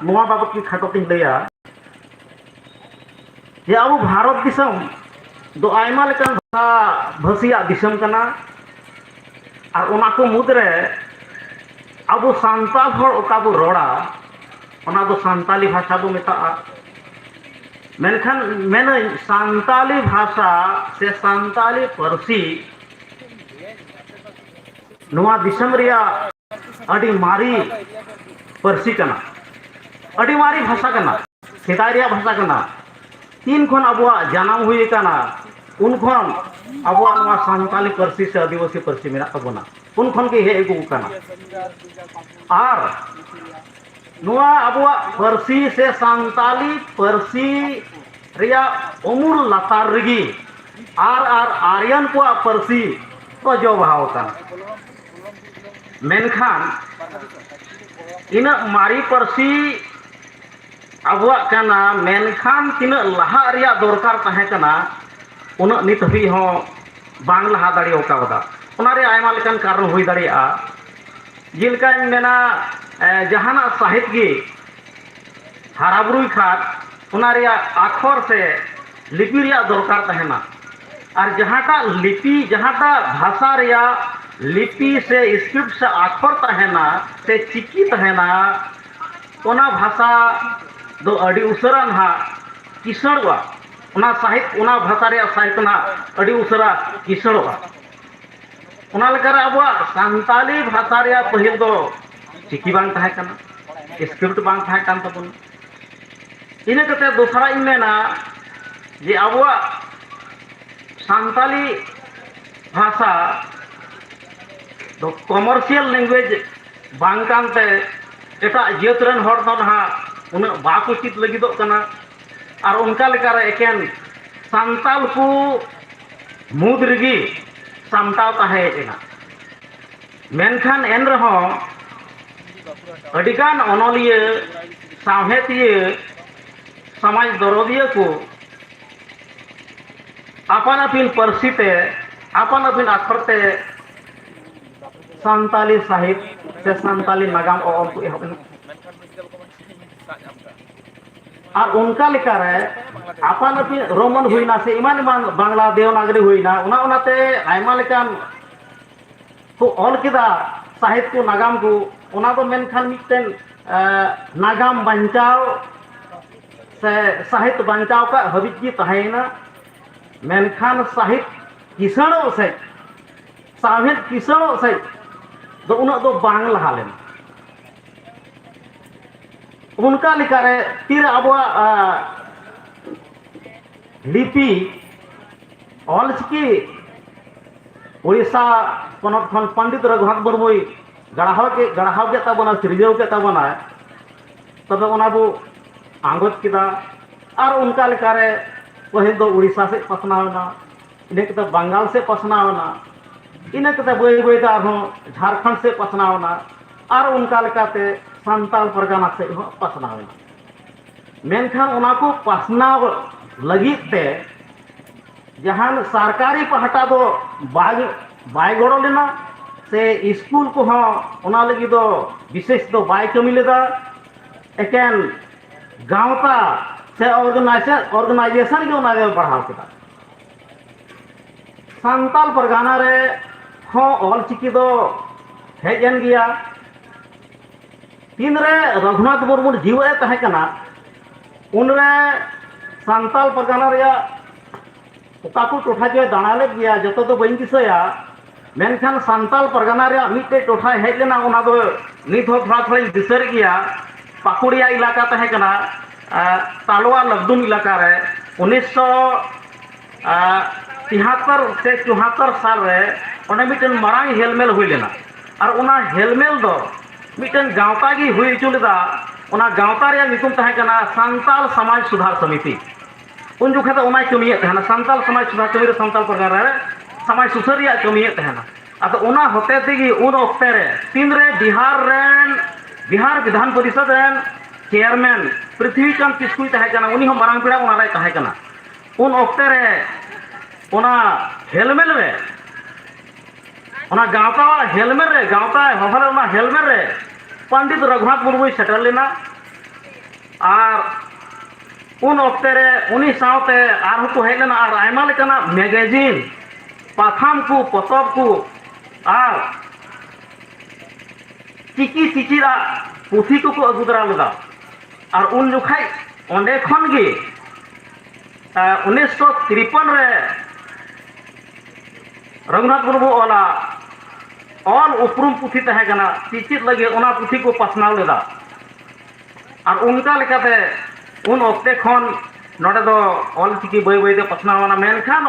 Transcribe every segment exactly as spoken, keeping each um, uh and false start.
ᱱᱚᱣᱟ ᱵᱟᱵᱚᱛ ᱜᱮ ᱠᱷᱟᱴᱚ ᱛᱤᱧ ᱞᱟᱹᱭᱟ ᱡᱮ ᱟᱵᱚ ᱵᱷᱟᱨᱚᱛ ᱫᱤᱥᱚᱢ ᱫᱚ ᱟᱭᱢᱟ ᱞᱮᱠᱟᱱ ᱵᱷᱟᱥᱟ ᱵᱷᱟᱹᱥᱤᱭᱟᱜ ᱫᱤᱥᱚᱢ ᱠᱟᱱᱟ᱾ ᱟᱨ ᱚᱱᱟ ᱠᱚ ᱢᱩᱫᱽᱨᱮ ᱟᱵᱚ ᱥᱟᱱᱛᱟᱲ ᱦᱚᱲ ᱚᱠᱟ ᱵᱚ ᱨᱚᱲᱟ, ᱚᱱᱟ ᱫᱚ ᱥᱟᱱᱛᱟᱞᱤ ᱵᱷᱟᱥᱟ ᱵᱚ ᱢᱮᱛᱟᱜᱼᱟ᱾ ᱢᱮᱱᱠᱷᱟᱱ ᱢᱮᱱᱟᱹᱧ, ᱥᱟᱱᱛᱟᱞᱤ ᱵᱷᱟᱥᱟ ᱥᱮ ᱥᱟᱱᱛᱟᱞᱤ ᱯᱟᱹᱨᱥᱤ ᱱᱚᱣᱟ ᱫᱤᱥᱚᱢ ᱨᱮᱭᱟᱜ ᱟᱹᱰᱤ ᱢᱟᱨᱮ ᱯᱟᱹᱨᱥᱤ ᱠᱟᱱᱟ, ᱟᱹᱰᱤ ᱢᱟᱨᱮ ᱵᱷᱟᱥᱟ ᱠᱟᱱᱟ, ᱥᱮᱫᱟᱭ ᱨᱮᱭᱟᱜ ᱵᱷᱟᱥᱟ ᱠᱟᱱᱟ᱾ ᱛᱤᱱ ᱠᱷᱚᱱ ᱟᱵᱚᱣᱟᱜ ᱡᱟᱱᱟᱢ ᱦᱩᱭ ᱟᱠᱟᱱᱟ, ᱩᱱ ᱠᱷᱚᱱ ᱟᱵᱚᱣᱟᱜ ᱱᱚᱣᱟ ᱥᱟᱱᱛᱟᱞᱤ ᱯᱟᱹᱨᱥᱤ ᱥᱮ ᱟᱹᱫᱤᱵᱟᱹᱥᱤ ᱯᱟᱹᱨᱥᱤ ᱢᱮᱱᱟᱜ ᱛᱟᱵᱚᱱᱟ, ᱩᱱ ᱠᱷᱚᱱ ᱜᱮ ᱦᱮᱡ ᱟᱹᱜᱩ ᱟᱠᱟᱱᱟ᱾ ᱟᱨ ᱱᱚᱣᱟ ᱟᱵᱚᱣᱟᱜ ᱯᱟᱹᱨᱥᱤ ᱥᱮ ᱥᱟᱱᱛᱟᱞᱤ ᱯᱟᱹᱨᱥᱤ ᱨᱮᱭᱟᱜ ᱩᱢᱩᱞ ᱞᱟᱛᱟᱨ ᱨᱮᱜᱮ ᱟᱨ ᱟᱨ ᱟᱨᱭᱟᱱ ᱠᱚᱣᱟᱜ ᱯᱟᱹᱨᱥᱤ ᱠᱚ ᱡᱚ ᱵᱟᱦᱟ ᱟᱠᱟᱱᱟ᱾ ᱢᱮᱱᱠᱷᱟᱱ ᱤᱱᱟᱹᱜ ᱢᱟᱨᱮ ᱯᱟᱹᱨᱥᱤ ᱟᱵᱚᱣᱟᱜ ᱠᱟᱱᱟ, ᱢᱮᱱᱠᱷᱟᱱ ᱛᱤᱱᱟᱹᱜ ᱞᱟᱦᱟᱜ ᱨᱮᱭᱟᱜ ᱫᱚᱨᱠᱟᱨ ᱛᱟᱦᱮᱸ ᱠᱟᱱᱟ, ᱩᱱᱟᱹᱜ ᱱᱤᱛ ᱦᱟᱹᱵᱤᱡ ᱦᱚᱸ ᱵᱟᱝ ᱞᱟᱦᱟ ᱫᱟᱲᱮ ᱠᱟᱣᱫᱟ᱾ ᱚᱱᱟ ᱨᱮᱭᱟᱜ ᱟᱭᱢᱟ ᱞᱮᱠᱟᱱ ᱠᱟᱨᱚᱱ ᱦᱩᱭ ᱫᱟᱲᱮᱭᱟᱜᱼᱟ᱾ ᱡᱮᱞᱮᱠᱟᱧ ᱢᱮᱱᱟ, ᱮ, ᱡᱟᱦᱟᱱᱟᱜ ᱥᱟᱦᱮᱫ ᱜᱮ ᱦᱟᱨᱟ ᱵᱩᱨᱩᱭ ᱠᱷᱟᱱ, ᱚᱱᱟ ᱨᱮᱭᱟᱜ ᱟᱠᱷᱚᱨ ᱥᱮ ᱞᱤᱯᱤ ᱨᱮᱭᱟᱜ ᱫᱚᱨᱠᱟᱨ ᱛᱟᱦᱮᱱᱟ᱾ ᱟᱨ ᱡᱟᱦᱟᱸᱴᱟᱜ ᱞᱤᱯᱤ, ᱡᱟᱦᱟᱸᱴᱟᱜ ᱵᱷᱟᱥᱟ ᱨᱮᱭᱟᱜ ᱞᱤᱯᱤ ᱥᱮ script ᱥᱮ ᱟᱠᱷᱚᱨ ᱛᱟᱦᱮᱱᱟ ᱥᱮ ᱪᱤᱠᱤ ᱛᱟᱦᱮᱱᱟ, ᱚᱱᱟ ᱵᱷᱟᱥᱟ ᱫᱚ ᱟᱹᱰᱤ ᱩᱥᱟᱹᱨᱟ ᱱᱟᱦᱟᱜ ᱠᱤᱥᱟᱹᱬᱚᱜᱼᱟ᱾ ᱚᱱᱟ ᱥᱟᱦᱤᱛ, ᱚᱱᱟ ᱵᱷᱟᱥᱟ ᱨᱮᱭᱟᱜ ᱥᱟᱦᱤᱛ ᱱᱟᱦᱟᱜ ᱟᱹᱰᱤ ᱩᱥᱟᱹᱨᱟ ᱠᱤᱥᱟᱹᱬᱚᱜᱼᱟ᱾ ᱚᱱᱟ ᱞᱮᱠᱟᱨᱮ ᱟᱵᱚᱣᱟᱜ ᱥᱟᱱᱛᱟᱞᱤ ᱵᱷᱟᱥᱟ ᱨᱮᱭᱟᱜ ᱯᱟᱹᱦᱤᱞ ᱫᱚ ᱪᱤᱠᱤ ᱵᱟᱝ ᱛᱟᱦᱮᱸ ᱠᱟᱱᱟ, script ᱵᱟᱝ ᱛᱟᱦᱮᱸ ᱠᱟᱱ ᱛᱟᱵᱚᱱᱟ᱾ ᱤᱱᱟᱹ ᱠᱟᱛᱮ ᱫᱚᱥᱨᱟ ᱤᱧ ᱢᱮᱱᱟ ᱡᱮ ᱟᱵᱚᱣᱟᱜ ᱥᱟᱱᱛᱟᱞᱤ ᱵᱷᱟᱥᱟ ᱫᱚ commercial language ᱵᱟᱝ ᱠᱟᱱᱛᱮ ᱮᱴᱟᱜ ᱡᱟᱹᱛ ᱨᱮᱱ ᱦᱚᱲ ᱫᱚ ᱱᱟᱦᱟᱜ ᱩᱱᱟᱹᱜ ᱵᱟᱠᱚ ᱪᱮᱫ ᱞᱟᱹᱜᱤᱫᱚᱜ ᱠᱟᱱᱟ᱾ ᱟᱨ ᱚᱱᱠᱟ ᱞᱮᱠᱟᱨᱮ ᱮᱠᱮᱱ ᱥᱟᱱᱛᱟᱞ ᱠᱚ ᱢᱩᱫᱽ ᱨᱮᱜᱮ ᱥᱟᱢᱴᱟᱣ ᱛᱟᱦᱮᱸ ᱦᱮᱡ ᱮᱱᱟ᱾ ᱢᱮᱱᱠᱷᱟᱱ ᱮᱱ ᱨᱮᱦᱚᱸ ᱟᱹᱰᱤᱜᱟᱱ ᱚᱱᱚᱞᱤᱭᱟᱹ, ᱥᱟᱶᱦᱮᱫᱤᱭᱟᱹ, ᱥᱚᱢᱟᱡᱽ ᱫᱚᱨᱚᱫᱤᱭᱟᱹ ᱠᱚ ᱟᱯᱟᱱ ᱟᱹᱯᱤᱱ ᱯᱟᱹᱨᱥᱤ ᱛᱮ, ᱟᱯᱟᱱ ᱟᱹᱯᱤᱱ ᱟᱠᱷᱚᱨ ᱛᱮ ᱥᱟᱱᱛᱟᱞᱤ ᱥᱟᱦᱤᱛ ᱥᱮ ᱥᱟᱱᱛᱟᱞᱤ ᱱᱟᱜᱟᱢ ᱚᱞ ᱠᱚ ᱮᱦᱚᱵ ᱮᱱᱟ᱾ ᱟᱨ ᱚᱱᱠᱟ ᱞᱮᱠᱟᱨᱮ ᱟᱯᱟᱱ ᱟᱹᱯᱤᱱ ᱨᱳᱢᱟᱱ ᱦᱩᱭᱱᱟ ᱥᱮ ᱮᱢᱟᱱ ᱮᱢᱟᱱ ᱵᱟᱝᱞᱟ ᱫᱮᱣᱱᱟᱜᱚᱨᱤ ᱦᱩᱭᱱᱟ, ᱚᱱᱟ ᱚᱱᱟᱛᱮ ᱟᱭᱢᱟ ᱞᱮᱠᱟᱱ ᱠᱚ ᱚᱞ ᱠᱮᱫᱟ ᱥᱟᱦᱮᱫ ᱠᱚ, ᱱᱟᱜᱟᱢ ᱠᱚ᱾ ᱚᱱᱟ ᱫᱚ ᱢᱮᱱᱠᱷᱟᱱ ᱢᱤᱫᱴᱮᱱ ᱱᱟᱜᱟᱢ ᱵᱟᱧᱪᱟᱣ ᱥᱮ ᱥᱟᱦᱮᱫ ᱵᱟᱧᱪᱟᱣ ᱠᱟᱜ ᱦᱟᱹᱵᱤᱡ ᱜᱮ ᱛᱟᱦᱮᱸᱭᱮᱱᱟ᱾ ᱢᱮᱱᱠᱷᱟᱱ ᱥᱟᱦᱮᱫ ᱠᱤᱥᱟᱹᱬᱚᱜ ᱥᱮᱫ, ᱥᱟᱶᱦᱮᱫ ᱠᱤᱥᱟᱹᱬᱚᱜ ᱥᱮᱫ ᱫᱚ ᱩᱱᱟᱹᱜ ᱫᱚ ᱵᱟᱝ ᱞᱟᱦᱟ ᱞᱮᱱᱟ᱾ ᱚᱱᱠᱟ ᱞᱮᱠᱟᱨᱮ ᱛᱤᱨᱮ ᱟᱵᱚᱣᱟᱜ ᱞᱤᱯᱤ ᱚᱞᱪᱤᱠᱤ ᱩᱲᱤᱥᱥᱟ ᱯᱚᱱᱚᱛ ᱠᱷᱚᱱ ᱯᱚᱱᱰᱤᱛ ᱨᱚᱜᱷᱩᱱᱟᱛᱷ ᱢᱩᱨᱢᱩᱭ ᱜᱟᱲᱦᱟᱣ ᱠᱮᱫ, ᱜᱟᱲᱦᱟᱣ ᱠᱮᱫ ᱛᱟᱵᱚᱱᱟ, ᱥᱤᱨᱡᱟᱹᱣ ᱠᱮᱫ ᱛᱟᱵᱚᱱᱟᱭ, ᱛᱚᱵᱮ ᱚᱱᱟ ᱵᱚ ᱟᱸᱜᱚᱪ ᱠᱮᱫᱟ᱾ ᱟᱨ ᱚᱱᱠᱟ ᱞᱮᱠᱟᱨᱮ ᱯᱟᱹᱦᱤᱞ ᱫᱚ ᱩᱲᱤᱥᱥᱟ ᱥᱮᱫ ᱯᱟᱥᱱᱟᱣ ᱮᱱᱟ, ᱤᱱᱟᱹ ᱠᱟᱛᱮ ᱵᱟᱝᱜᱟᱞ ᱥᱮᱫ ᱯᱟᱥᱱᱟᱣ ᱮᱱᱟ, ᱤᱱᱟᱹ ᱠᱟᱛᱮ ᱵᱟᱹᱭ ᱵᱟᱹᱭᱛᱮ ᱟᱨᱦᱚᱸ ᱡᱷᱟᱲᱠᱷᱚᱸᱰ ᱥᱮᱫ ᱯᱟᱥᱱᱟᱣ ᱮᱱᱟ, ᱟᱨ ᱚᱱᱠᱟ ᱞᱮᱠᱟᱛᱮ ᱥᱟᱱᱛᱟᱲ ᱯᱟᱨᱜᱟᱱᱟ ᱥᱮᱫ ᱦᱚᱸ ᱯᱟᱥᱱᱟᱣ ᱮᱱᱟ᱾ ᱢᱮᱱᱠᱷᱟᱱ ᱚᱱᱟ ᱠᱚ ᱯᱟᱥᱱᱟᱣ ᱞᱟᱹᱜᱤᱫ ᱛᱮ ᱡᱟᱦᱟᱱ ᱥᱚᱨᱠᱟᱨᱤ ᱯᱟᱦᱴᱟ ᱫᱚ ᱵᱟᱭ, ᱵᱟᱭ ᱜᱚᱲᱚ ᱞᱮᱱᱟ, ᱥᱮ ᱥᱠᱩᱞ ᱠᱚᱦᱚᱸ ᱚᱱᱟ ᱞᱟᱹᱜᱤᱫ ᱫᱚ ᱵᱤᱥᱮᱥ ᱫᱚ ᱵᱟᱭ ᱠᱟᱹᱢᱤ ᱞᱮᱫᱟ᱾ ᱮᱠᱮᱱ ᱜᱟᱶᱛᱟ ᱥᱮ ᱚᱨᱜᱟᱱᱟᱭᱡᱮᱥᱚᱱ, ᱚᱨᱜᱟᱱᱟᱭᱡᱮᱥᱚᱱ ᱜᱮ ᱚᱱᱟ ᱜᱮ ᱵᱟᱲᱦᱟᱣ ᱠᱮᱫᱟ᱾ ᱥᱟᱱᱛᱟᱞ ᱯᱟᱨᱜᱟᱱᱟ ᱨᱮ ᱦᱚᱸ ᱚᱞᱪᱤᱠᱤ ᱫᱚ ᱦᱮᱡ ᱮᱱ ᱜᱮᱭᱟ᱾ ᱛᱤᱱᱨᱮ ᱨᱚᱜᱷᱩᱱᱟᱛᱷ ᱢᱩᱨᱢᱩ ᱡᱤᱣᱮᱫ ᱮ ᱛᱟᱦᱮᱸ ᱠᱟᱱᱟ, ᱩᱱᱨᱮ ᱥᱟᱱᱛᱟᱞ ᱯᱟᱨᱜᱟᱱᱟ ᱨᱮᱭᱟᱜ ᱚᱠᱟ ᱠᱚ ᱴᱚᱴᱷᱟ ᱪᱚᱭ ᱫᱟᱬᱟ ᱞᱮᱫ ᱜᱮᱭᱟ, ᱡᱚᱛᱚ ᱫᱚ ᱵᱟᱹᱧ ᱫᱤᱥᱟᱹᱭᱟ, ᱢᱮᱱᱠᱷᱟᱱ ᱥᱟᱱᱛᱟᱞ ᱯᱟᱨᱜᱟᱱᱟ ᱨᱮᱭᱟᱜ ᱢᱤᱫᱴᱮᱡ ᱴᱚᱴᱷᱟᱭ ᱦᱮᱡ ᱞᱮᱱᱟ, ᱚᱱᱟ ᱫᱚ ᱱᱤᱛ ᱦᱚᱸ ᱛᱷᱚᱲᱟ ᱛᱷᱚᱲᱟᱧ ᱫᱤᱥᱟᱹᱭᱮᱫ ᱜᱮᱭᱟ᱾ ᱯᱟᱠᱩᱲᱤᱭᱟ ᱮᱞᱟᱠᱟ ᱛᱟᱦᱮᱸ ᱠᱟᱱᱟ, ᱟᱨ ᱛᱟᱞᱣᱟ ᱞᱟᱠᱫᱩᱢ ᱮᱞᱟᱠᱟ ᱨᱮ ᱩᱱᱤᱥᱥᱚ ᱟᱨ ᱛᱤᱦᱟᱛᱛᱚᱨ ᱥᱮ ᱪᱩᱦᱟᱛᱛᱚᱨ ᱥᱟᱞ ᱨᱮ ᱚᱸᱰᱮ ᱢᱤᱫᱴᱮᱱ ᱢᱟᱨᱟᱝ ᱦᱮᱞᱢᱮᱞ ᱦᱩᱭ ᱞᱮᱱᱟ᱾ ᱟᱨ ᱚᱱᱟ ᱦᱮᱞᱢᱮᱞ ᱫᱚ ᱢᱤᱫᱴᱮᱱ ᱜᱟᱶᱛᱟ ᱜᱮ ᱦᱩᱭ ᱦᱚᱪᱚ ᱞᱮᱫᱟ, ᱚᱱᱟ ᱜᱟᱶᱛᱟ ᱨᱮᱭᱟᱜ ᱧᱩᱛᱩᱢ ᱛᱟᱦᱮᱸ ᱠᱟᱱᱟ ᱥᱟᱱᱛᱟᱞ ᱥᱚᱢᱟᱡᱽ ᱥᱩᱫᱷᱟᱨ ᱥᱚᱢᱤᱛᱤ᱾ ᱩᱱ ᱡᱚᱠᱷᱟᱡ ᱫᱚ ᱚᱱᱟᱭ ᱠᱟᱹᱢᱤᱭᱮᱫ ᱛᱟᱦᱮᱱᱟ, ᱥᱟᱱᱛᱟᱞ ᱥᱚᱢᱟᱡᱽ ᱥᱩᱫᱷᱟᱨ ᱠᱟᱹᱢᱤ ᱨᱮ ᱥᱟᱱᱛᱟᱞ ᱯᱟᱨᱜᱟᱱᱟ ᱨᱮ ᱥᱚᱢᱟᱡᱽ ᱥᱩᱥᱟᱹᱨ ᱨᱮᱭᱟᱜ ᱠᱟᱹᱢᱤᱭᱮᱫ ᱛᱟᱦᱮᱱᱟ᱾ ᱟᱫᱚ ᱚᱱᱟ ᱦᱚᱛᱮ ᱛᱮᱜᱮ ᱩᱱ ᱚᱠᱛᱮ ᱨᱮ ᱛᱤᱱᱨᱮ ᱵᱤᱦᱟᱨ ᱨᱮᱱ, ᱵᱤᱦᱟᱨ ᱵᱤᱫᱷᱟᱱ ᱯᱚᱨᱤᱥᱚᱫ ᱨᱮᱱ ᱪᱮᱭᱟᱨᱢᱮᱱ ᱯᱨᱤᱛᱷᱤᱵᱤ ᱪᱟᱸᱫᱽ ᱠᱤᱥᱠᱩᱭ ᱛᱟᱦᱮᱸ ᱠᱟᱱᱟ, ᱩᱱᱤ ᱦᱚᱸ ᱢᱟᱨᱟᱝ ᱯᱮᱲᱟ ᱚᱱᱟ ᱨᱮᱭ ᱛᱟᱦᱮᱸ ᱠᱟᱱᱟ᱾ ᱩᱱ ᱚᱠᱛᱮ ᱨᱮ ᱚᱱᱟ ᱦᱮᱞᱢᱮᱞ ᱨᱮ, ᱚᱱᱟ ᱜᱟᱶᱛᱟ ᱦᱮᱞᱢᱮᱞ ᱨᱮ, ᱜᱟᱶᱛᱟ ᱦᱚᱦᱚ ᱞᱮᱫ ᱚᱱᱟ ᱦᱮᱞᱢᱮᱞ ᱨᱮ ᱯᱚᱱᱰᱤᱛ ᱨᱚᱜᱷᱩᱱᱟᱛᱷ ᱢᱩᱨᱢᱩᱭ ᱥᱮᱴᱮᱨ ᱞᱮᱱᱟ᱾ ᱟᱨ ᱩᱱ ᱚᱠᱛᱮ ᱨᱮ ᱩᱱᱤ ᱥᱟᱶᱛᱮ ᱟᱨᱦᱚᱸ ᱠᱚ ᱦᱮᱡ ᱞᱮᱱᱟ ᱟᱨ ᱟᱭᱢᱟ ᱞᱮᱠᱟᱱᱟᱜ ᱢᱮᱜᱟᱡᱤᱱ, ᱯᱟᱛᱷᱟᱢ ᱠᱚ, ᱯᱚᱛᱚᱵ ᱠᱚ ᱟᱨ ᱪᱤᱠᱤ ᱪᱤᱪᱤᱫᱟᱜ ᱯᱩᱛᱷᱤ ᱠᱚᱠᱚ ᱟᱹᱜᱩ ᱫᱟᱨᱟᱢ ᱞᱮᱫᱟ᱾ ᱟᱨ ᱩᱱ ᱡᱚᱠᱷᱟᱡ ᱚᱸᱰᱮ ᱠᱷᱚᱱ ᱜᱮ ᱩᱱᱤᱥᱥᱚ ᱛᱤᱨᱯᱚᱱ ᱨᱮ ᱨᱚᱜᱷᱩᱱᱟᱛᱷ ᱢᱩᱨᱢᱩ ᱚᱞᱟᱜ ᱚᱞ ᱩᱯᱨᱩᱢ ᱯᱩᱛᱷᱤ ᱛᱟᱦᱮᱸ ᱠᱟᱱᱟ, ᱪᱤᱪᱤᱫ ᱞᱟᱹᱜᱤᱫ ᱚᱱᱟ ᱯᱩᱛᱷᱤ ᱠᱚ ᱯᱟᱥᱱᱟᱣ ᱞᱮᱫᱟ᱾ ᱟᱨ ᱚᱱᱠᱟ ᱞᱮᱠᱟᱛᱮ ᱩᱱ ᱚᱠᱛᱮ ᱠᱷᱚᱱ ᱱᱚᱰᱮ ᱫᱚ ᱚᱞ ᱪᱤᱠᱤ ᱵᱟᱹᱭ ᱵᱟᱹᱭᱛᱮ ᱯᱟᱥᱱᱟᱣ ᱮᱱᱟ᱾ ᱢᱮᱱᱠᱷᱟᱱ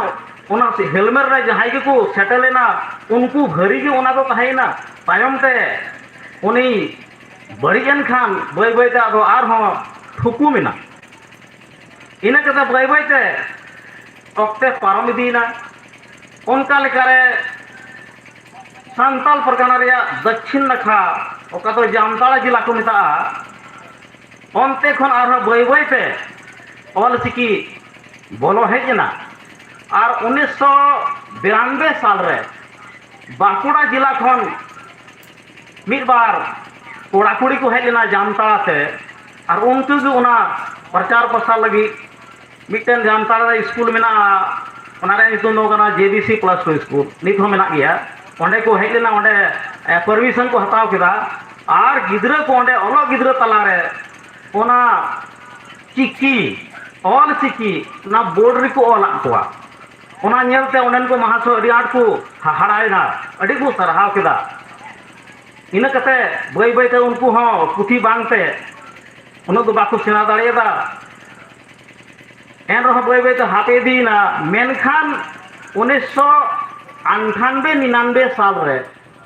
ᱚᱱᱟ ᱦᱮᱞᱢᱮᱴ ᱨᱮ ᱡᱟᱦᱟᱸᱭ ᱜᱮᱠᱚ ᱥᱮᱴᱮᱨ ᱞᱮᱱᱟ, ᱩᱱᱠᱩ ᱵᱷᱟᱹᱨᱤ ᱜᱮ ᱚᱱᱟ ᱫᱚ ᱛᱟᱦᱮᱸᱭᱮᱱᱟ᱾ ᱛᱟᱭᱚᱢ ᱛᱮ ᱩᱱᱤ ᱵᱟᱹᱲᱤᱡ ᱮᱱ ᱠᱷᱟᱱ ᱵᱟᱹᱭ ᱵᱟᱹᱭᱛᱮ ᱟᱫᱚ ᱟᱨᱦᱚᱸ ᱛᱷᱩᱠᱩᱢ ᱮᱱᱟ᱾ ᱤᱱᱟᱹ ᱠᱟᱛᱮ ᱵᱟᱹᱭ ᱵᱟᱹᱭᱛᱮ ᱚᱠᱛᱮ ᱯᱟᱨᱚᱢ ᱤᱫᱤᱭᱮᱱᱟ᱾ ᱚᱱᱠᱟ ᱞᱮᱠᱟᱨᱮ ᱥᱟᱱᱛᱟᱞ ᱯᱟᱨᱜᱟᱱᱟ ᱨᱮᱭᱟᱜ ᱫᱚᱠᱠᱷᱤᱱ ᱱᱟᱠᱷᱟ, ᱚᱠᱟ ᱫᱚ ᱡᱟᱢᱛᱟᱲᱟ ᱡᱮᱞᱟ ᱠᱚ ᱢᱮᱛᱟᱜᱼᱟ, ᱚᱱᱛᱮ ᱠᱷᱚᱱ ᱟᱨᱦᱚᱸ ᱵᱟᱹᱭ ᱵᱟᱹᱭᱛᱮ ᱚᱞ ᱪᱤᱠᱤ ᱵᱚᱞᱚ ᱦᱮᱡ ᱮᱱᱟ᱾ ᱟᱨ ᱩᱱᱤᱥᱥᱚ ᱵᱤᱨᱟᱱᱵᱮ ᱥᱟᱞ ᱨᱮ ᱵᱟᱸᱠᱩᱲᱟ ᱡᱮᱞᱟ ᱠᱷᱚᱱ ᱢᱤᱫ ᱵᱟᱨ ᱠᱚᱲᱟ ᱠᱩᱲᱤ ᱠᱚ ᱦᱮᱡ ᱞᱮᱱᱟ ᱡᱟᱢᱛᱟᱲᱟ ᱛᱮ, ᱟᱨ ᱩᱱᱠᱩ ᱜᱮ ᱚᱱᱟ ᱯᱨᱚᱪᱟᱨ ᱯᱨᱚᱥᱟᱨ ᱞᱟᱹᱜᱤᱫ ᱢᱤᱫᱴᱮᱱ ᱡᱟᱢᱛᱟᱲᱟ ᱨᱮ ᱥᱠᱩᱞ ᱢᱮᱱᱟᱜᱼᱟ, ᱚᱱᱟ ᱨᱮᱭᱟᱜ ᱧᱩᱛᱩᱢ ᱫᱚ ᱠᱟᱱᱟ ᱡᱮ B C plus two school, ᱱᱤᱛ ᱦᱚᱸ ᱢᱮᱱᱟᱜ ᱜᱮᱭᱟ᱾ ᱚᱸᱰᱮ ᱠᱚ ᱦᱮᱡ ᱞᱮᱱᱟ, ᱚᱸᱰᱮ ᱯᱟᱨᱢᱤᱥᱚᱱ ᱠᱚ ᱦᱟᱛᱟᱣ ᱠᱮᱫᱟ, ᱟᱨ ᱜᱤᱫᱽᱨᱟᱹ ᱠᱚ ᱚᱸᱰᱮ ᱚᱞᱚᱜ ᱜᱤᱫᱽᱨᱟᱹ ᱛᱟᱞᱟᱨᱮ ᱚᱱᱟ ᱪᱤᱠᱤ, ᱚᱞ ᱪᱤᱠᱤ ᱚᱱᱟ ᱵᱳᱨᱰ ᱨᱮᱠᱚ ᱚᱞᱟᱫ ᱠᱚᱣᱟ᱾ ᱚᱱᱟ ᱧᱮᱞᱛᱮ ᱚᱸᱰᱮᱱ ᱠᱚ ᱢᱟᱦᱟᱥᱚᱭ ᱟᱹᱰᱤ ᱟᱸᱴ ᱠᱚ ᱦᱟᱦᱟᱲᱟᱭᱮᱱᱟ, ᱟᱹᱰᱤ ᱠᱚ ᱥᱟᱨᱦᱟᱣ ᱠᱮᱫᱟ᱾ ᱤᱱᱟᱹ ᱠᱟᱛᱮ ᱵᱟᱹᱭ ᱵᱟᱹᱭᱛᱮ ᱩᱱᱠᱩ ᱦᱚᱸ ᱯᱩᱛᱷᱤ ᱵᱟᱝᱛᱮ ᱩᱱᱟᱹᱜ ᱫᱚ ᱵᱟᱠᱚ ᱥᱮᱬᱟ ᱫᱟᱲᱮᱭᱟᱫᱟ᱾ ᱮᱱ ᱨᱮᱦᱚᱸ ᱵᱟᱹᱭ ᱵᱟᱹᱭᱛᱮ ᱦᱟᱯ ᱤᱫᱤᱭᱮᱱᱟ᱾ ᱢᱮᱱᱠᱷᱟᱱ ᱩᱱᱤᱥᱥᱚ ᱟᱴᱷᱟᱱᱵᱮ ᱱᱤᱱᱟᱱᱵᱮ ᱥᱟᱞ ᱨᱮ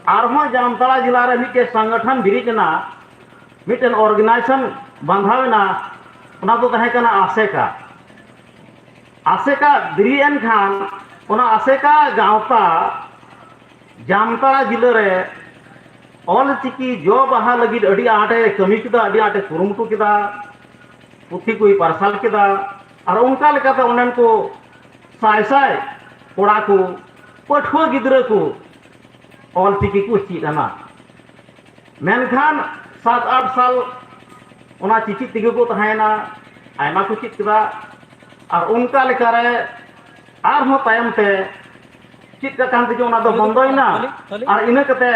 ᱟᱨᱦᱚᱸ ᱡᱟᱢᱛᱟᱲᱟ ᱡᱮᱞᱟ ᱨᱮ ᱢᱤᱫᱴᱮᱡ ᱥᱚᱝᱜᱚᱴᱷᱚᱱ ᱵᱮᱨᱮᱫ ᱮᱱᱟ, ᱢᱤᱫᱴᱮᱱ ᱚᱨᱜᱟᱱᱟᱭᱡᱮᱥᱚᱱ ᱵᱟᱸᱫᱷᱟᱣ ᱮᱱᱟ, ᱚᱱᱟ ᱫᱚ ᱛᱟᱦᱮᱸ ᱠᱟᱱᱟ ᱟᱥᱮᱠᱟ᱾ ᱟᱥᱮᱠᱟ ᱵᱮᱨᱮᱫ ᱮᱱ ᱠᱷᱟᱱ ᱚᱱᱟ ᱟᱥᱮᱠᱟ ᱜᱟᱶᱛᱟ ᱡᱟᱢᱛᱟᱲᱟ ᱡᱮᱞᱟ ᱨᱮ ᱚᱞ ᱪᱤᱠᱤ ᱡᱚ ᱵᱟᱦᱟ ᱞᱟᱹᱜᱤᱫ ᱟᱹᱰᱤ ᱟᱸᱴᱮ ᱠᱟᱹᱢᱤ ᱠᱮᱫᱟ, ᱟᱹᱰᱤ ᱟᱸᱴᱮ ᱠᱩᱨᱩᱢᱩᱴᱩ ᱠᱮᱫᱟ, ᱯᱩᱛᱷᱤ ᱠᱚᱭ ᱯᱟᱨᱥᱟᱞ ᱠᱮᱫᱟ᱾ ᱟᱨ ᱚᱱᱠᱟ ᱞᱮᱠᱟᱛᱮ ᱚᱸᱰᱮᱱ ᱠᱚ ᱥᱟᱭ ᱥᱟᱭ ᱠᱚᱲᱟ ᱠᱚ, ᱯᱟᱹᱴᱷᱩᱣᱟᱹ ᱜᱤᱫᱽᱨᱟᱹ ᱠᱚ ᱚᱞ ᱪᱤᱠᱤ ᱠᱚ ᱪᱮᱫ ᱮᱱᱟ᱾ ᱢᱮᱱᱠᱷᱟᱱ ᱥᱟᱛ ᱟᱴ ᱥᱟᱞ ᱚᱱᱟ ᱪᱮᱪᱮᱫ ᱛᱮᱜᱮ ᱠᱚ ᱛᱟᱦᱮᱸᱭᱮᱱᱟ, ᱟᱭᱢᱟ ᱠᱚ ᱪᱮᱫ ᱠᱮᱫᱟ᱾ ᱟᱨ ᱚᱱᱠᱟ ᱞᱮᱠᱟᱨᱮ ᱟᱨᱦᱚᱸ ᱛᱟᱭᱚᱢ ᱛᱮ ᱪᱮᱫ ᱠᱟᱱ ᱛᱮᱜᱮ ᱚᱱᱟ ᱫᱚ ᱵᱚᱱᱫᱚᱭᱮᱱᱟ᱾ ᱟᱨ ᱤᱱᱟᱹ ᱠᱟᱛᱮ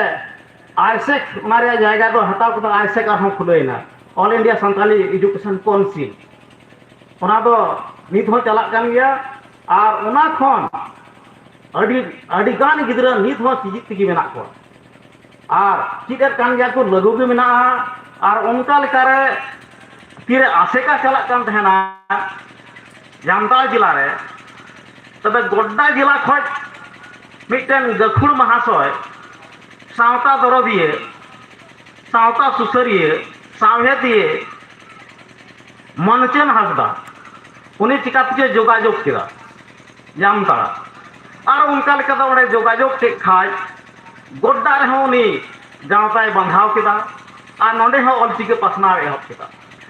ᱟᱭᱥᱮᱠ ᱚᱱᱟ ᱨᱮᱭᱟᱜ ᱡᱟᱭᱜᱟ ᱫᱚ ᱦᱟᱛᱟᱣ ᱠᱟᱛᱮ ᱟᱭᱥᱮᱠ ᱟᱨᱦᱚᱸ ᱠᱷᱩᱞᱟᱹᱣᱮᱱᱟ, All India Santali Education Council᱾ ᱚᱱᱟ ᱫᱚ ᱱᱤᱛ ᱦᱚᱸ ᱪᱟᱞᱟᱜ ᱠᱟᱱ ᱜᱮᱭᱟ᱾ ᱟᱨ ᱚᱱᱟ ᱠᱷᱚᱱ ᱟᱹᱰᱤ ᱟᱹᱰᱤ ᱜᱟᱱ ᱜᱤᱫᱽᱨᱟᱹ ᱱᱤᱛ ᱦᱚᱸ ᱪᱮᱫ ᱛᱮᱜᱮ ᱢᱮᱱᱟᱜ ᱠᱚᱣᱟ᱾ ᱟᱨ ᱪᱮᱫ ᱮᱫ ᱠᱟᱱ ᱜᱮᱭᱟ ᱠᱚ, ᱞᱟᱹᱜᱩ ᱜᱮ ᱢᱮᱱᱟᱜᱼᱟ᱾ ᱟᱨ ᱚᱱᱠᱟ ᱞᱮᱠᱟᱨᱮ ᱛᱤᱨᱮ ᱟᱥᱮᱠᱟ ᱪᱟᱞᱟᱜ ᱠᱟᱱ ᱛᱟᱦᱮᱱᱟ ᱡᱟᱢᱛᱟᱲᱟ ᱡᱮᱞᱟ ᱨᱮ, ᱛᱚᱵᱮ ᱜᱚᱰᱰᱟ ᱡᱮᱞᱟ ᱠᱷᱚᱱ ᱢᱤᱫᱴᱮᱱ ᱜᱟᱹᱠᱷᱩᱲ ᱢᱟᱦᱟᱥᱚᱭ, ᱥᱟᱶᱛᱟ ᱫᱚᱨᱚᱫᱤᱭᱟᱹ, ᱥᱟᱶᱛᱟ ᱥᱩᱥᱟᱹᱨᱤᱭᱟᱹ, ᱥᱟᱶᱦᱮᱫᱤᱭᱟᱹ ᱢᱚᱱᱪᱮᱱ ᱦᱟᱸᱥᱫᱟ, ᱩᱱᱤ ᱪᱤᱠᱟᱹ ᱛᱮᱪᱚᱭ ᱡᱳᱜᱟᱡᱳᱜᱽ ᱠᱮᱫᱟ ᱡᱟᱢᱛᱟᱲᱟ᱾ ᱟᱨ ᱚᱱᱠᱟ ᱞᱮᱠᱟᱛᱮ ᱚᱸᱰᱮ ᱡᱳᱜᱟᱡᱳᱜᱽ ᱠᱮᱫ ᱠᱷᱟᱡ ᱜᱚᱰᱰᱟ ᱨᱮᱦᱚᱸ ᱩᱱᱤ ᱜᱟᱶᱛᱟᱭ ᱵᱟᱸᱫᱷᱟᱣ ᱠᱮᱫᱟ᱾ ᱟᱨ ᱱᱚᱸᱰᱮ ᱦᱚᱸ ᱚᱞᱪᱤᱠᱤ ᱯᱟᱥᱱᱟᱣ ᱮ ᱮᱦᱚᱵ ᱠᱮᱫᱟ᱾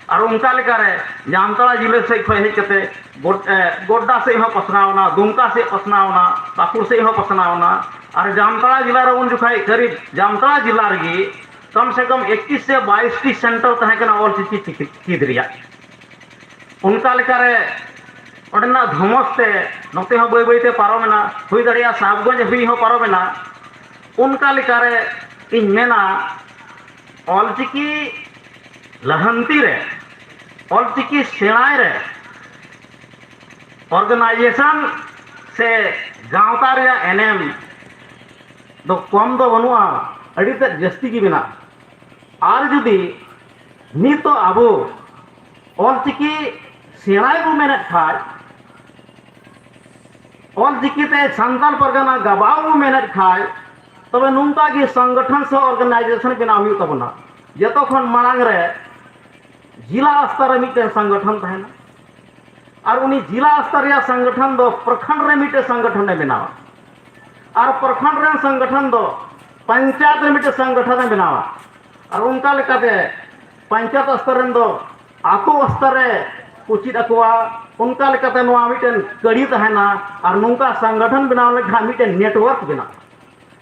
ᱟᱨ ᱚᱱᱠᱟ ᱞᱮᱠᱟᱨᱮ ᱡᱟᱢᱛᱟᱲᱟ ᱡᱮᱞᱟ ᱥᱮᱫ ᱠᱷᱚᱱ ᱦᱮᱡ ᱠᱟᱛᱮ ᱜᱚᱰ-, ᱮ, ᱜᱚᱰᱰᱟ ᱥᱮᱫ ᱦᱚᱸ ᱯᱟᱥᱱᱟᱣ ᱮᱱᱟ, ᱫᱩᱢᱠᱟ ᱥᱮᱫ ᱯᱟᱥᱱᱟᱣ ᱮᱱᱟ, ᱯᱟᱹᱠᱩᱲ ᱥᱮᱫ ᱦᱚᱸ ᱯᱟᱥᱱᱟᱣ ᱮᱱᱟ᱾ ᱟᱨ ᱡᱟᱢᱛᱟᱲᱟ ᱡᱮᱞᱟ ᱨᱮ ᱩᱱ ᱡᱚᱠᱷᱟᱡ ᱠᱟᱹᱨᱤᱵ ᱡᱟᱢᱛᱟᱲᱟ ᱡᱮᱞᱟ ᱨᱮᱜᱮ ᱠᱚᱢ ᱥᱮ ᱠᱚᱢ ᱮᱠᱤᱥ ᱥᱮ ᱵᱟᱭᱤᱥ ᱴᱤ ᱥᱮᱱᱴᱟᱨ ᱛᱟᱦᱮᱸ ᱠᱟᱱᱟ ᱚᱞᱪᱤᱠᱤ ᱪᱤᱠᱤ ᱪᱮᱫ ᱨᱮᱭᱟᱜ᱾ ᱚᱱᱠᱟ ᱞᱮᱠᱟᱨᱮ ᱚᱸᱰᱮᱱᱟᱜ ᱫᱷᱚᱢᱚᱥ ᱛᱮ ᱱᱚᱛᱮ ᱦᱚᱸ ᱵᱟᱹᱭ ᱵᱟᱹᱭᱛᱮ ᱯᱟᱨᱚᱢᱮᱱᱟ, ᱦᱩᱭ ᱫᱟᱲᱮᱭᱟᱜᱼᱟ ᱥᱟᱦᱮᱵᱽᱜᱚᱸᱡᱽ ᱦᱟᱹᱵᱤᱡ ᱦᱚᱸ ᱯᱟᱨᱚᱢᱮᱱᱟ᱾ ᱚᱱᱠᱟ ᱞᱮᱠᱟᱨᱮ ᱤᱧ ᱢᱮᱱᱟ, ᱚᱞᱪᱤᱠᱤ ᱞᱟᱦᱟᱱᱛᱤ ᱨᱮ, ᱚᱞᱪᱤᱠᱤ ᱥᱮᱬᱟᱭ ᱨᱮ organization ᱥᱮ ᱜᱟᱶᱛᱟ ᱨᱮᱭᱟᱜ ᱮᱱᱮᱢ ᱫᱚ ᱠᱚᱢ ᱫᱚ ᱵᱟᱹᱱᱩᱜᱼᱟ, ᱟᱹᱰᱤ ᱛᱮᱫ ᱡᱟᱹᱥᱛᱤ ᱜᱮ ᱢᱮᱱᱟᱜᱼᱟ᱾ ᱟᱨ ᱡᱩᱫᱤ ᱱᱤᱛᱚᱜ ᱟᱵᱚ ᱚᱞᱪᱤᱠᱤ ᱥᱮᱬᱟᱭ ᱵᱚ ᱢᱮᱱᱮᱫ ᱠᱷᱟᱡ, ᱚᱞᱪᱤᱠᱤ ᱛᱮ ᱥᱟᱱᱛᱟᱲ ᱯᱟᱨᱜᱟᱱᱟ ᱜᱟᱵᱟᱣ ᱵᱚ ᱢᱮᱱᱮᱫ ᱠᱷᱟᱡ, ᱛᱚᱵᱮ ᱱᱚᱝᱠᱟ ᱜᱮ ᱥᱚᱝᱜᱚᱴᱷᱚᱱ ᱥᱮ organization ᱵᱮᱱᱟᱣ ᱦᱩᱭᱩᱜ ᱛᱟᱵᱚᱱᱟ᱾ ᱡᱚᱛᱚ ᱠᱷᱚᱱ ᱢᱟᱲᱟᱝ ᱨᱮ ᱡᱮᱞᱟ ᱥᱛᱚᱨ ᱨᱮ ᱢᱤᱫᱴᱮᱱ ᱥᱚᱝᱜᱚᱴᱷᱚᱱ ᱛᱟᱦᱮᱱᱟ, ᱟᱨ ᱩᱱᱤ ᱡᱮᱞᱟ ᱥᱛᱚᱨ ᱨᱮᱭᱟᱜ ᱥᱚᱝᱜᱚᱴᱷᱚᱱ ᱫᱚ ᱯᱨᱚᱠᱷᱚᱸᱰ ᱨᱮ ᱢᱤᱫᱴᱮᱱ ᱥᱚᱝᱜᱚᱴᱷᱚᱱᱮ ᱵᱮᱱᱟᱣᱟ, ᱟᱨ ᱯᱨᱚᱠᱷᱚᱸᱰ ᱨᱮᱱ ᱥᱚᱝᱜᱚᱴᱷᱚᱱ ᱫᱚ ᱯᱚᱧᱪᱟᱭᱮᱛ ᱨᱮ ᱢᱤᱫᱴᱮᱱ ᱥᱚᱝᱜᱚᱴᱷᱚᱱᱮ ᱵᱮᱱᱟᱣᱟ, ᱟᱨ ᱚᱱᱠᱟ ᱞᱮᱠᱟᱛᱮ ᱯᱚᱧᱪᱟᱭᱮᱛ ᱥᱛᱚᱨ ᱨᱮᱱ ᱫᱚ ᱟᱛᱳ ᱥᱛᱚᱨ ᱨᱮ ᱠᱚ ᱪᱮᱫ ᱟᱠᱚᱣᱟ᱾ ᱚᱱᱠᱟ ᱞᱮᱠᱟᱛᱮ ᱱᱚᱣᱟ ᱢᱤᱫᱴᱮᱱ ᱠᱟᱹᱲᱤ ᱛᱟᱦᱮᱱᱟ, ᱟᱨ ᱱᱚᱝᱠᱟ ᱥᱚᱝᱜᱚᱴᱷᱚᱱ ᱵᱮᱱᱟᱣ ᱞᱮᱱᱠᱷᱟᱱ ᱢᱤᱫᱴᱮᱱ network ᱵᱮᱱᱟᱜᱼᱟ᱾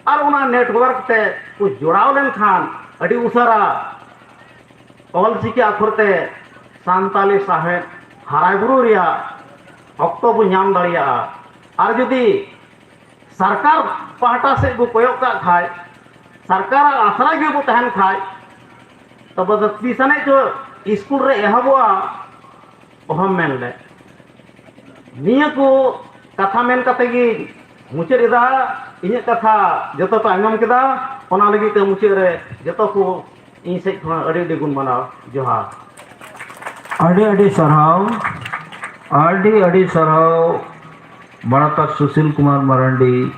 ᱟᱨ ᱚᱱᱟ network ᱛᱮ ᱠᱚ ᱡᱚᱲᱟᱣ ᱞᱮᱱᱠᱷᱟᱱ ᱟᱹᱰᱤ ᱩᱥᱟᱹᱨᱟ ᱚᱞᱪᱤᱠᱤ ᱟᱠᱷᱚᱨ ᱛᱮ ᱥᱟᱱᱛᱟᱞᱤ ᱥᱟᱶᱦᱮᱫ ᱦᱟᱨᱟ ᱵᱩᱨᱩ ᱨᱮᱭᱟᱜ ᱚᱠᱛᱚ ᱵᱚ ᱧᱟᱢ ᱫᱟᱲᱮᱭᱟᱜᱼᱟ᱾ ᱟᱨ ᱡᱩᱫᱤ ᱥᱚᱨᱠᱟᱨ ᱯᱟᱦᱴᱟ ᱥᱮᱫ ᱵᱚ ᱠᱚᱭᱚᱜ ᱠᱟᱜ ᱠᱷᱟᱡ, ᱥᱚᱨᱠᱟᱨᱟᱜ ᱟᱥᱨᱟ ᱜᱮ ᱵᱚ ᱛᱟᱦᱮᱱ ᱠᱷᱟᱡ, ᱛᱚᱵᱮ ᱫᱚ ᱛᱤᱥ ᱟᱱᱮᱡ ᱪᱚ ᱥᱠᱩᱞ ᱨᱮ ᱮᱦᱚᱵᱚᱜᱼᱟ, ᱚᱦᱚᱢ ᱢᱮᱱ ᱞᱮ᱾ ᱱᱤᱭᱟᱹ ᱠᱚ ᱠᱟᱛᱷᱟ ᱢᱮᱱ ᱠᱟᱛᱮ ᱜᱮ ᱢᱩᱪᱟᱹᱫ ᱮᱫᱟ᱾ ᱤᱧᱟᱹᱜ ᱠᱟᱛᱷᱟ ᱡᱚᱛᱚ ᱯᱮ ᱟᱸᱡᱚᱢ ᱠᱮᱫᱟ, ᱚᱱᱟ ᱞᱟᱹᱜᱤᱫ ᱛᱮ ᱢᱩᱪᱟᱹᱫ ᱨᱮ ᱡᱚᱛᱚ ᱠᱚ ᱤᱧ ᱥᱮᱫ ᱠᱷᱚᱱ ᱟᱹᱰᱤ ᱟᱹᱰᱤ ᱜᱩᱱ ᱢᱟᱱᱟᱣ ᱡᱚᱦᱟᱨ᱾ ᱟᱹᱰᱤ ᱟᱹᱰᱤ ᱥᱟᱨᱦᱟᱣ, ᱟᱹᱰᱤ ᱟᱹᱰᱤ ᱥᱟᱨᱦᱟᱣ ᱢᱟᱱᱚᱛᱟᱱ ᱥᱩᱥᱤᱞ ᱠᱩᱢᱟᱨ ᱢᱟᱨᱟᱱᱰᱤ᱾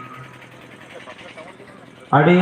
ᱟᱹᱰᱤ